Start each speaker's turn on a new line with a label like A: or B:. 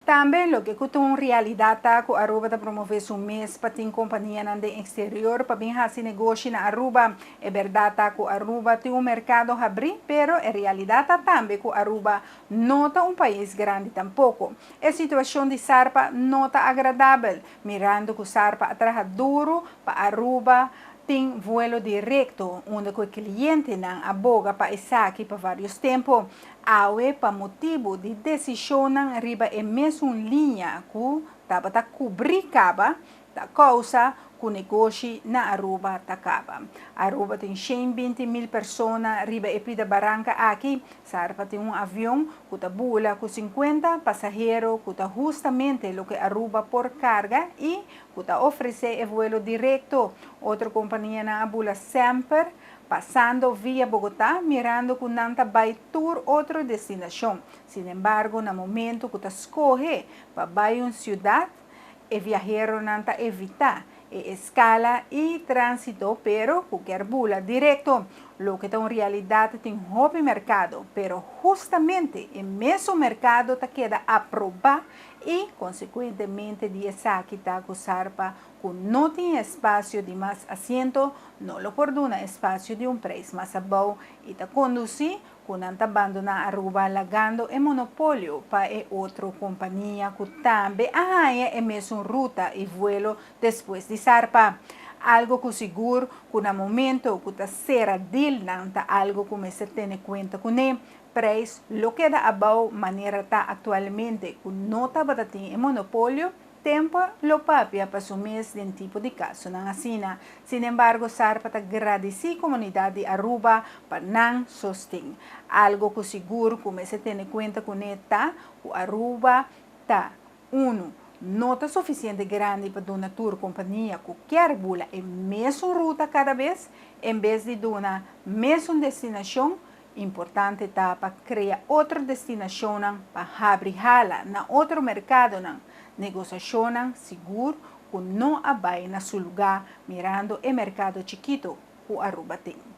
A: Tambe loke cu ta un realidad ta cu Aruba ta promove su mes pa tin companianan den exterior pa bin haci negoshi na Aruba. E berdad ta cu Aruba tin un mercado habri, pero e realidad ta tambe cu Aruba no ta un pais grandi tampoco. E situacion di Sarpa no ta agradabel, mirando cu Sarpa a traha duro pa Aruba tin vuelo directo unda cu e clientenan a boga pa esaki pa varios tempo. Awe pa motibu di desishonnan riba e mesun liña ku tabata kubrí kaba, ta kousa ku negoshi na Aruba ta kaba. Aruba tin 120 mil persona riba e pida baranka aki. Sarpa tin un avion ku ta bula ku 50 pasahero ku ta hustamente loke Aruba por karga i ku ta ofresé e vuelo direkto. Otro kompanianan a bula semper pasando via Bogotá, mirando ku nan ta bai tur otro destinashon. Sin embargo, na momento ku ta skohe pa bai un siudat, e viaheronan ta evitá e eskala i tránsito, pero ku ke bula direkto. Loke ta un realidat, tin hopi merkado, pero hustamente e mesun merkado ta keda aprobá i konsekuentemente di esaki ta ku Sarpa ku no tin espasio di mas asiento, no lo por duna espasio di un preis mas abou i ta kondusí ku nan ta abandoná Aruba, lagando e monopolio pa e otro kompania ku tambe a haña e mesun ruta i vuelo despues di Sarpa. Algo ku sigur ku na momento ku ta sera deal nan ta algo ku mester tene kuenta kuné. Preis lo keda abou manera ta aktualmente ku no tabata tin e monopolio, tempu lo papia pa su mes den tipo di kasonan asina. Sin embargo, Sarpa ta gradisí komunidat di Aruba pa nan sosten. Algo ku sigur ku mester tene kuenta kuné ta ku Aruba ta uno no ta sufisiente grandi pa duna tur kompania ku ke bula e mesun ruta kada bes, en bes di duna mesun destinashon. Importante ta pa krea otro destinashon pa habri hala na otro merkadonan, negosiashonnan sigur ku no a bai na su lugá mirando e merkado chikitu ku Aruba tin.